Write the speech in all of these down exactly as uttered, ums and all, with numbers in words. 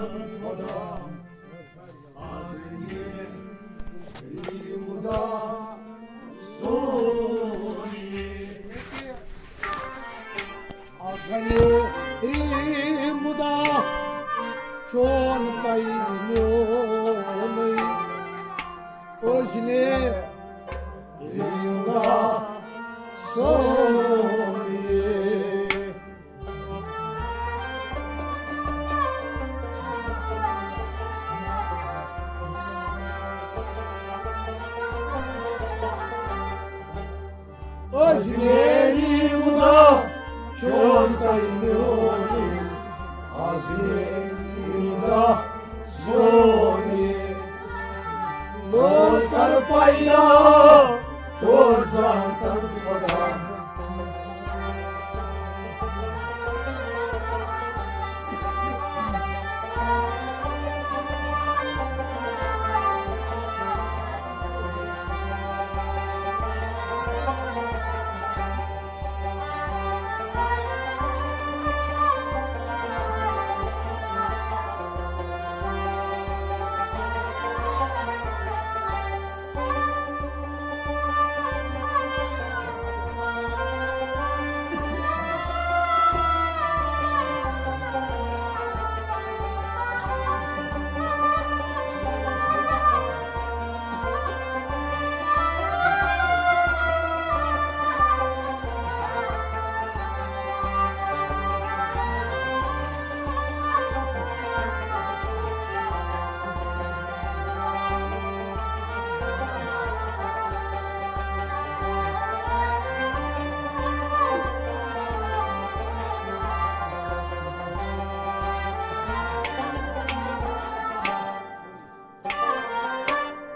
خدا، از نیری مدا سونی۔ از نیری مدا چون تئی میونی۔ از نیری مدا سونی۔ از نیری مدا چون تئی میونی، از نیری مدا سونی۔ لول کر پیدا، تور زانتن خدا۔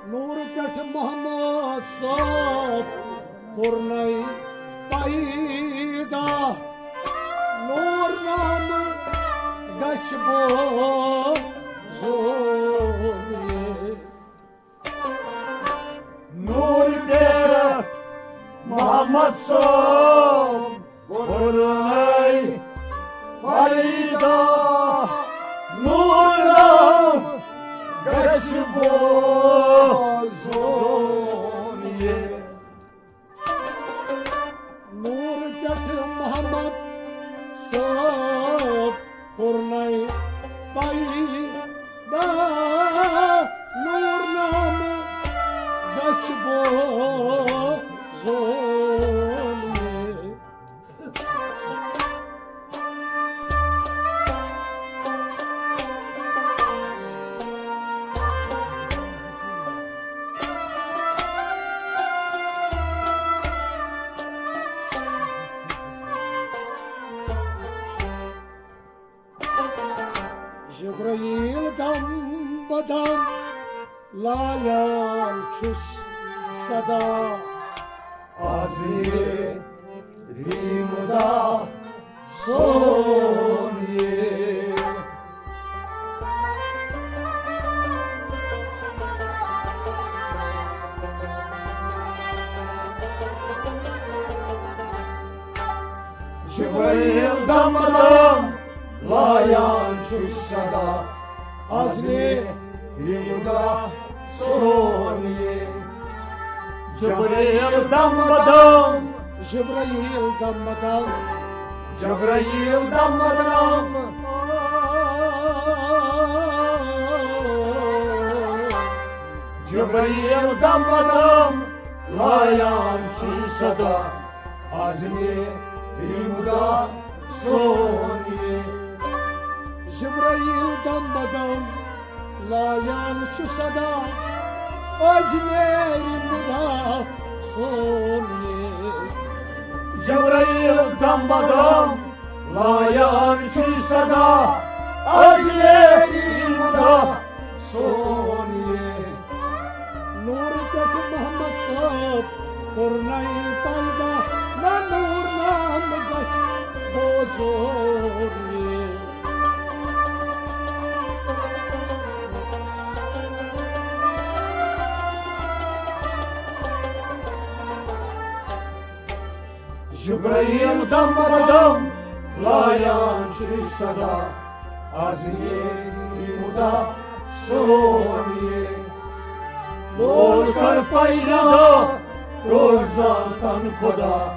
نور پٮ۪ٹھ محمد صٲب کوٚرنَے پیدا، نور نامہٕ گژھِ بوزُن۔ نور پٮ۪ٹھ محمد صٲب کوٚرنَے پیدا، نور نامہٕ گژھِ بوزُن یہِ۔ نور پٮ۪ٹھ محمد صٲب کوٚرنَے پیدا، نور نامہٕ گژھِ بوزُن یہِ۔ جبرائیل دم بدم لایان چھُس صدا۔ از نیری مدا سونی۔ جبرائیل دم بدم لایان چھُ صدا، از نیری مدا سونی۔ جبرائیل دم بدم، جبرائیل دم بدم، جبرائیل دم بدم، جبرائیل دم بدم لایان چھُ صدا۔ از نیری مدا سونی۔ جبرائیل دم بدم لایان چھُ صدا، از نیری مدا سونی۔ جبرائیل دم بدم لایان چھُ صدا، از نیری مدا سونی۔ نور پٮ۪ٹھ محمد صٲب کوٚرنَے پیدا، نہ نور نامہٕ گژھِ بوزُن۔ جبرائیل دم بدم لایان چھُ صدا، از نیری خدا سون یہ لول کر پیدا، روزان تن خدا،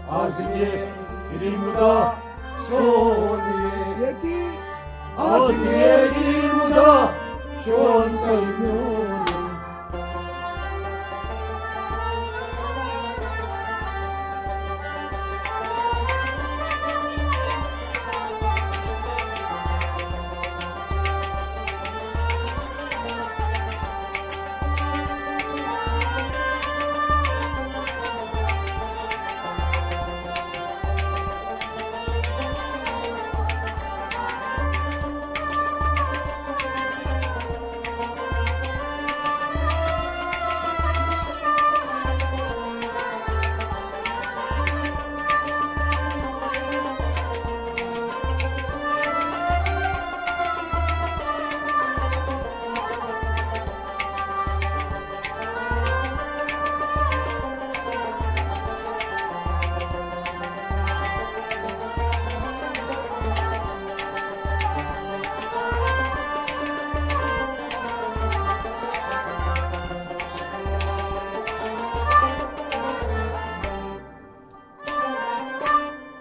از یہ ری مدا سون یہ یتی، از یہ ری مدا چون تل میون۔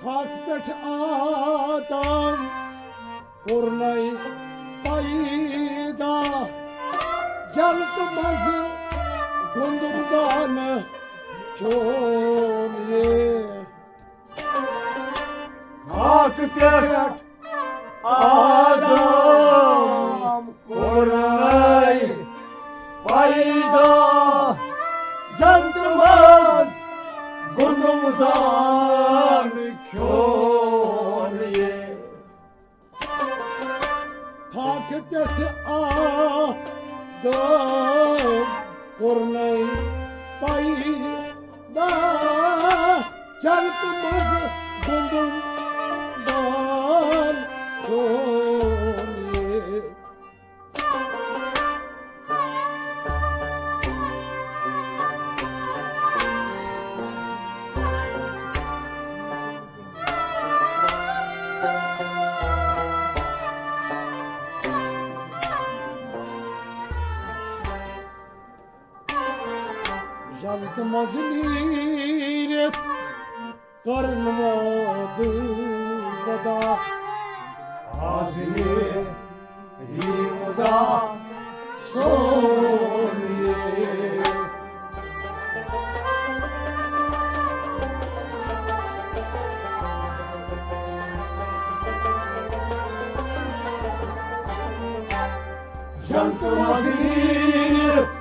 تھک پٮ۪ٹھ آدم کوٚرنَے پیدا، جنت منٛز گوٚنٛدُم دانہٕ کھیوٚن یہِ۔ تھک پٮ۪ٹھ آدم کوٚرنَے پیدا، جنت منٛز گوٚنٛدُم دانہٕ کھیوٚن یہِ۔ تھک پٮ۪ٹھ آدم کوٚرنَے پیدا، جنت منٛز گوٚنٛدُم دانہٕ کھیوٚن یہِ۔ جنت منٛز نیٖرِتھ کٔرٕن وعدٕ ودا۔ از یہِ ری مدا سون یہِ۔ جنت منٛز نیٖرِتھ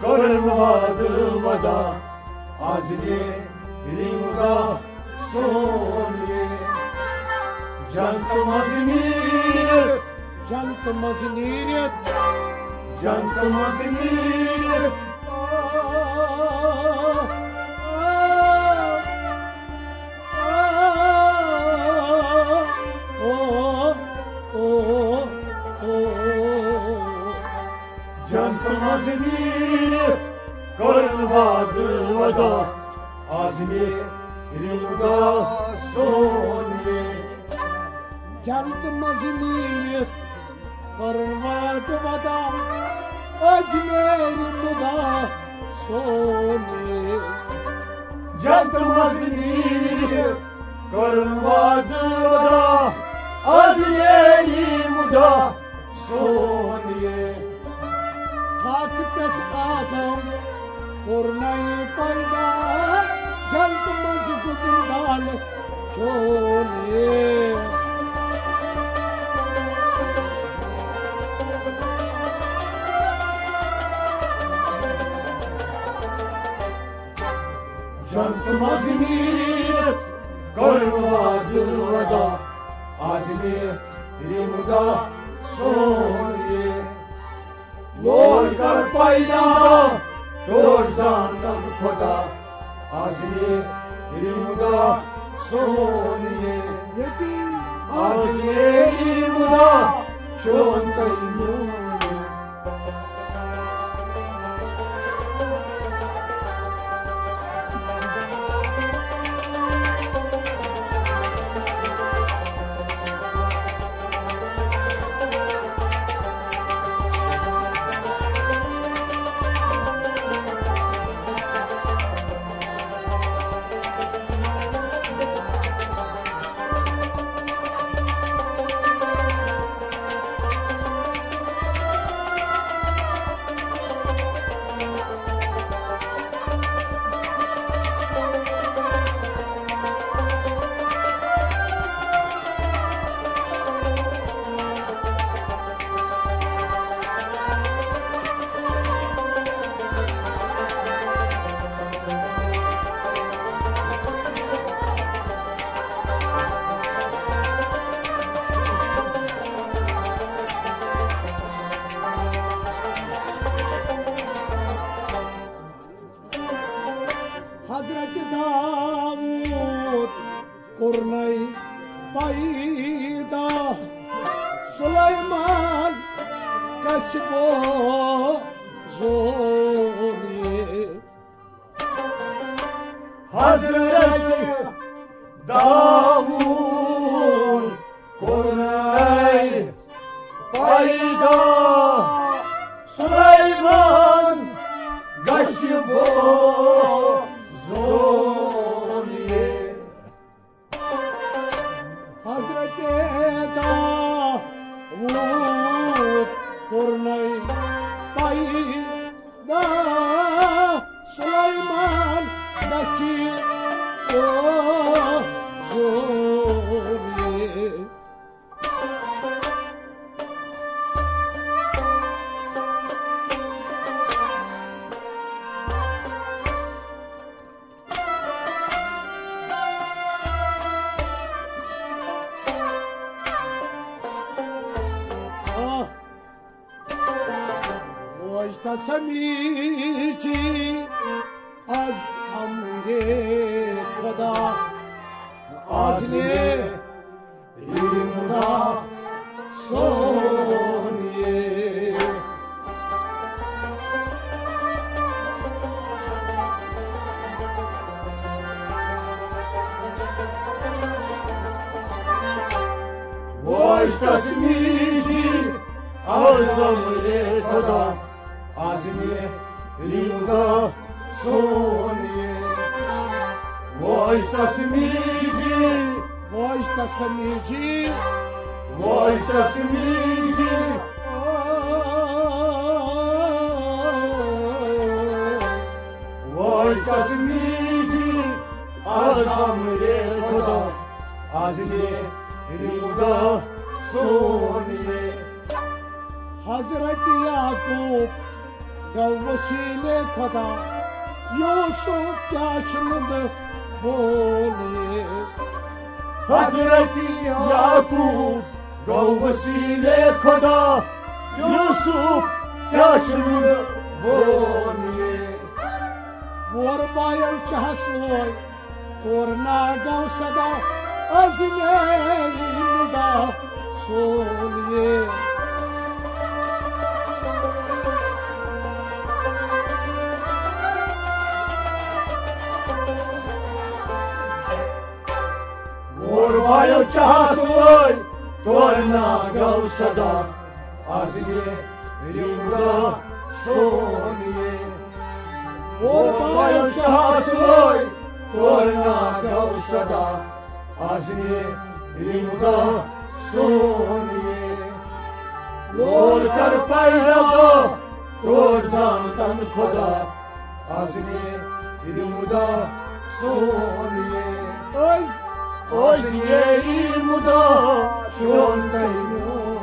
کٔرٕن وعدٕ ودا۔ از یہِ ری مدا سون یہِ۔ جنت منٛز نیٖرِتھ، جنت منٛز نیٖرِتھ، جنت منٛز نیٖرِتھ۔ جنت منٛز نیٖرِتھ کٔرٕن وعدٕ ودا۔ از یہِ ری مدا سون یہِ۔ جنت منٛز نیٖرِتھ کٔرٕن وعدٕ ودا۔ از یہِ ری مدا سون یہِ۔ جنت منٛز نیٖرِتھ کٔرٕن وعدٕ ودا۔ از یہِ ری مدا سون یہِ۔ تھک پٮ۪ٹھ آدم کوٚرنَے پیدا، جنت منٛز گوٚنٛدُم دانہٕ کھیوٚن یہِ۔ جنت منٛز نیٖرِتھ کٔرٕن وعدٕ ودا۔ از یہِ ری مدا سون یہِ۔ لول کر پیدا، ٹوٹھ زانتن خدا۔ از یہِ ری مدا سون یہِ۔ ییٚتی۔ از یہِ ری مدا چون تہٕ میون۔ کوٚرنَے پیدا سلیمان گژھِ بوزُن یہِ۔ حضرت داوود کوٚرنَے پیدا سلیمان گژھِ بوزُن یہِ۔ حضرت داوود کوٚرنَے پیدا سلیمان گژھِ بوزُن یہِ۔ آہ! وۄج تسمیٖجی از امرِ خدا، از نے یہِ مُدا سون یہِ۔ وۄج تسمیٖجی از امرِ خدا، از نے یہِ مُدا سون یہِ۔ وۄج تسمیٖجی، وۄج تسمیٖجی، وۄج تسمیٖجی، وۄج تسمیٖجی از امرِ خدا، از نے یہِ مُدا سون یہِ۔ حضرت یعقوب گوٚو وسیلے خدا، یوسف کیٛاہ چھُنہٕ بہٕ بولے۔ حضرت یعقوب گوٚو وسیلے خدا، یوسف کیٛاہ چھُنہٕ بہٕ بولے۔ وور بایو چہس ووے، تور ناگو صدا، از میلی مُدا سون یہِ۔ وور بایو چہس ووے، تور ناگو صدا، از میلی مُدا سون یہِ۔ وور بایو چہس ووے، تور ناگو صدا، از میلی مُدا سون یہِ۔ وور کر پیدا، تور زانتن خدا، از میلی مُدا سون یہِ۔ از، از میلی مُدا چون تہٕ میون۔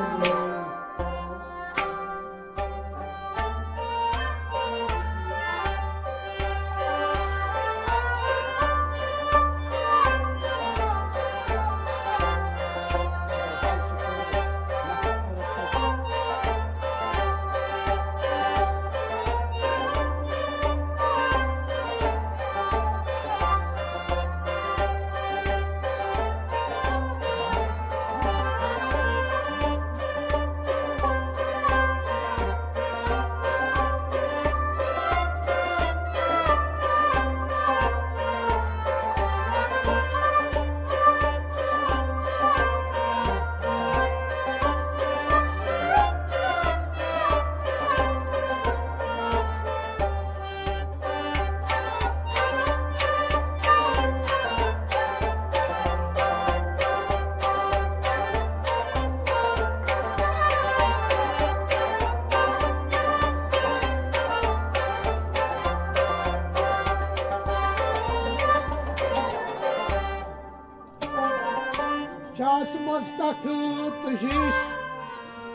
چس منٛز تخت ہِش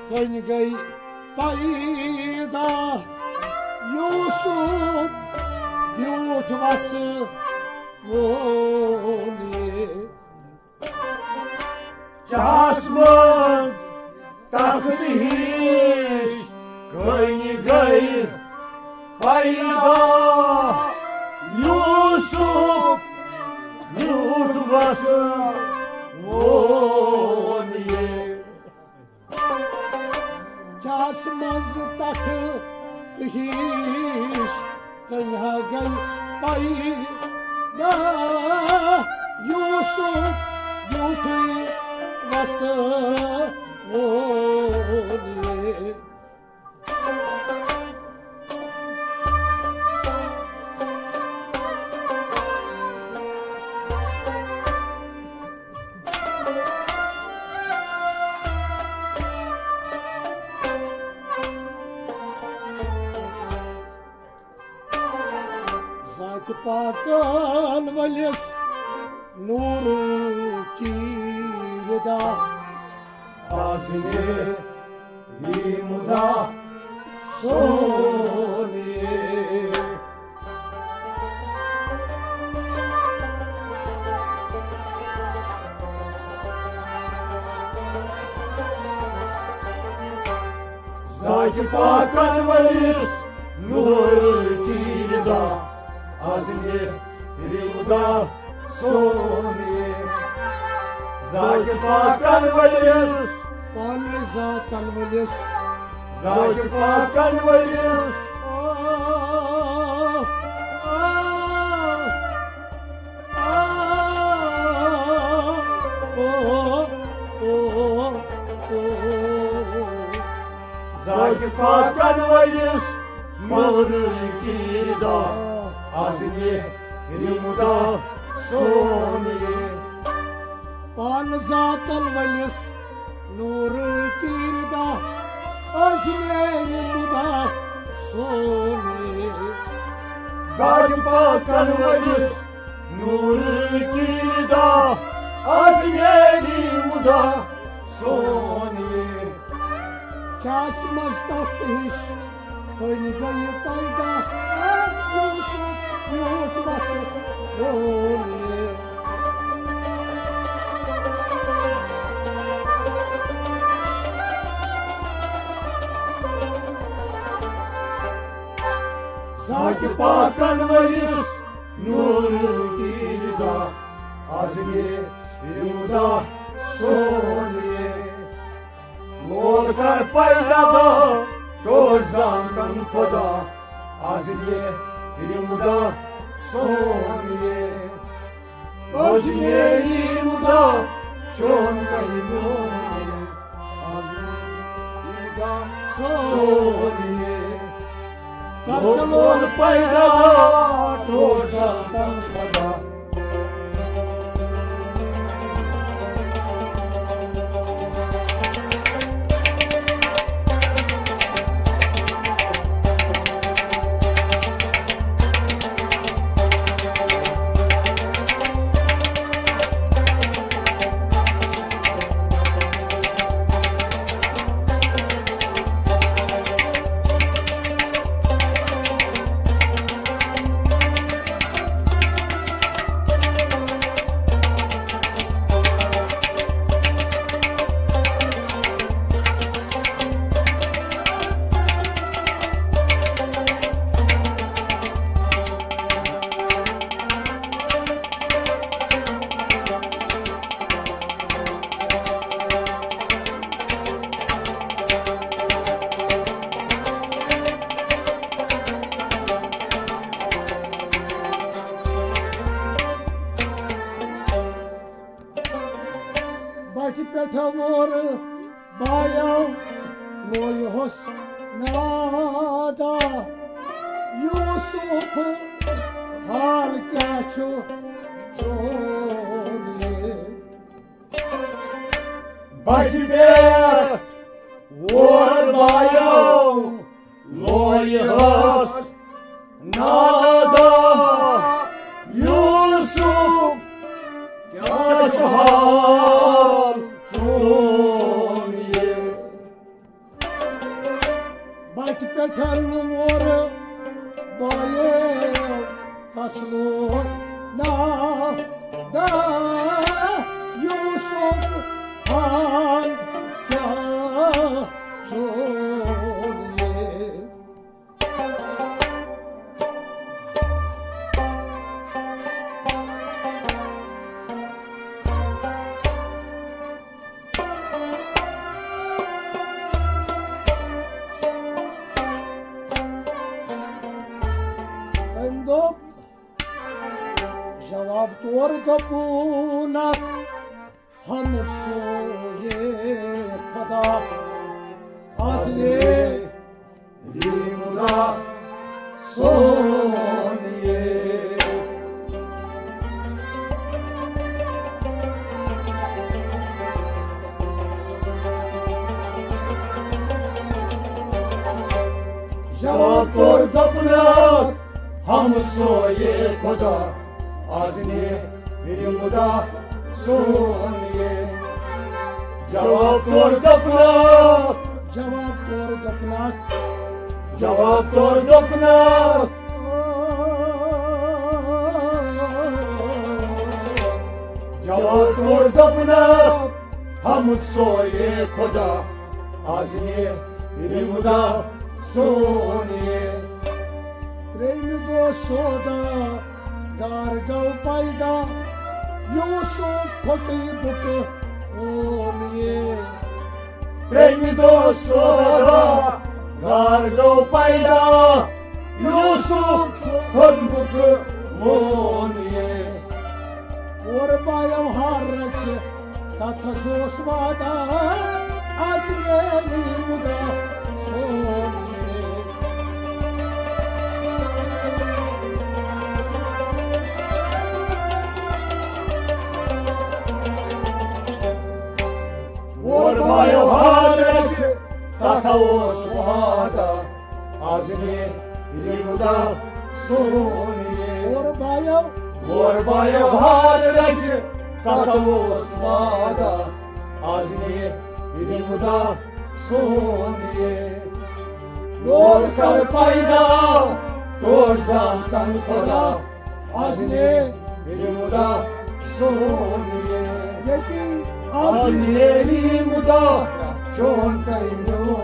کٔنۍ گٔے پیدا۔ یوسف بیوٗٹھ وسہٕ وونہِ۔ چہس منٛز تخت ہِش کٔنۍ گٔے پیدا۔ یوسف بیوٗٹھ وسہٕ منٛز تتھ تہٕ ہِش کنہِ گٔے پیدا۔ یوسف یُتھُے وسوٚن یہِ۔ ذاتِ پاکن وٲلِس نوٗر کی ردا۔ آز یہِ مُدا سون یہِ۔ ذاتِ پاکن وٲلِس نوٗر کی ردا۔ آز یہِ مُدا سون یہِ۔ ذاتِ پاکن وٲلِس، پانہٕ ذاتن وٲلِس، ذاتِ پاکن وٲلِس۔ آ، آ، آ، او، او، او، او۔ ذاتِ پاکن وٲلِس نوٗر کی ردا۔ آز یہِ مُدا سون یہِ۔ پانہٕ ذاتن وٲلِس نوٗر کی ردا۔ آز یہِ مُدا سون یہِ۔ ذاتِ پاکن وٲلِس نوٗر کی ردا۔ آز یہِ مُدا سون یہِ۔ کیٛاہ منٛز تتھ ہِش کنہِ گٔے پیدا۔ یوسف یُتھ وسوٚن یہِ۔ ذاتِ پاکن وٲلِس نوٗر کی ردا۔ آز یہِ مُدا سون یہِ۔ لول کر پیدا، ٹوٹھ زانکن خدا۔ آز یہِ مُدا سون یہِ۔ آز یہِ مُدا چون تہٕ میون۔ آز یہِ مُدا سون یہِ۔ کر سا لول پیدا، ٹوٹھ زانکن خدا۔ بٹھِ پٮ۪ٹھ ووٚر بایو لویہس نادا۔ یوسف، حال کیٛاہ چھُ چون یہِ؟ بٹھِ پٮ۪ٹھ ووٚر بایو لویہس نادا۔ یوسف، کیٛاہ چھُ حال چون یہِ؟ بٹھِ پٮ۪ٹھ ووٚر بایو تس لوگ نادا۔ یوسف، حال کیٛاہ چون یہِ؟ اب طور دوٚپُن اکھ ہمسوئے خدا، از نے یی مُدا سون یے۔ جواب کوٚر دوٚپنَکھ، ہمسوئے خدا، از نے یہِ مُدا سون یے۔ جواب کوٚر دوٚپنَکھ، جواب کوٚر دوٚپنَکھ، جواب کوٚر دوٚپنَکھ، جواب کوٚر دوٚپنَکھ، ہمسوئے خدا، از نے یہِ مُدا سون یے۔ ترٛیٚیمہِ دۄہ سودا گار گوٚو پیدا، یوسف کھوٚتُے بُکہٕ وون یے۔ ترٛیٚیمہِ دۄہ سودا گار گوٚو پیدا، یوسف کھوٚت بُکہٕ وون یے۔ اورٕ بایو ہار رچہِ، تتھ حظ اوس وعدہ، از میلی مُدا سون یے۔ اورٕ بایو ہار رچہِ، تتھ اوس وعدہ، از نے یہِ مُدا سون یے۔ اورٕ بایو، اورٕ بایو ہار رچہِ، تتھ اوس وعدہ، از نے یہِ مُدا سون یے۔ لول کر پیدا، ٹوٹھ زانتن خدا، از نے یہِ مُدا سون یے۔ ییٚتی از نے یہِ مُدا چون تہٕ میون۔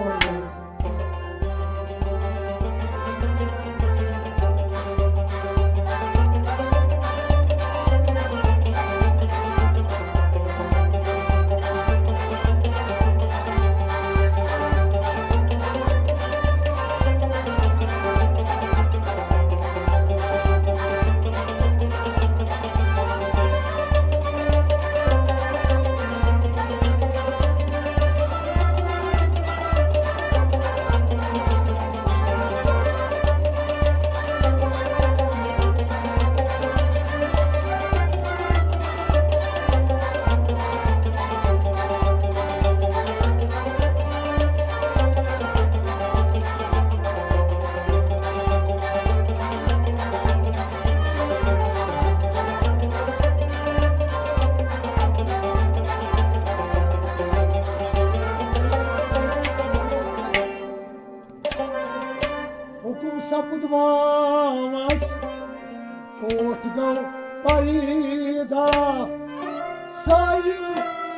حُکُم سپُد واوس، ٹوٹھ گوٚو پیدا، سٲیِل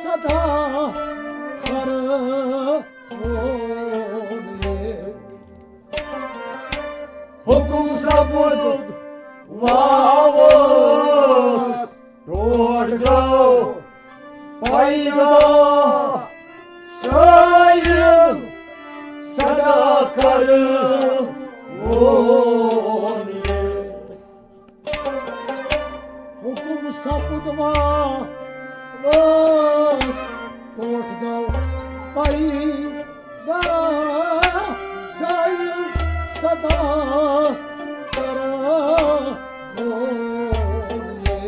صدا کر وون یے۔ حُکُم سپُد واوس، ٹوٹھ گوٚو پیدا، سٲیِل صدا کر وون یے۔ حُکُم سپُد واوس، ٹوٹھ گوٚو پیدا، سٲیِل صدا کر وون یے۔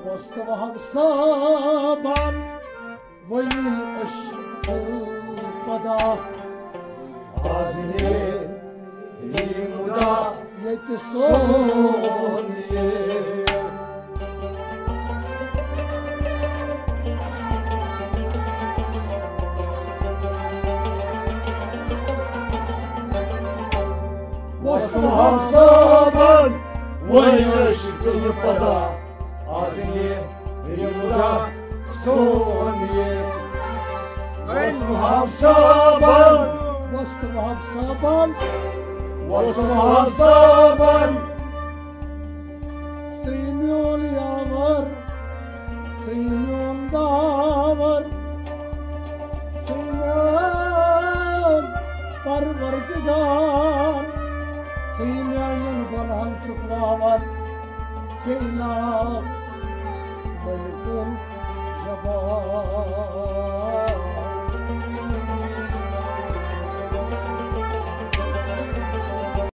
وۄستہٕ وہب صٲبن ؤنِو عشقہٕ پدا، از نے یہِ مُدا ییٚتہِ سون یے۔ وۄستہٕ وہب صٲبن ؤنِو عشقہٕ پدا، از نے یہِ مُدا سون یے۔ وۄستہٕ وہب صٲبن، وۄستہٕ وہب صٲبن وۄستہٕ بہار صٲبن۔ ژٕے میون یاور، ژٕے میون داور، ژٕے میون پروردگار، ژٕے میانٮ۪ن گۄنہن چھُکھ واور، ژٕے ناو ملک الجبار۔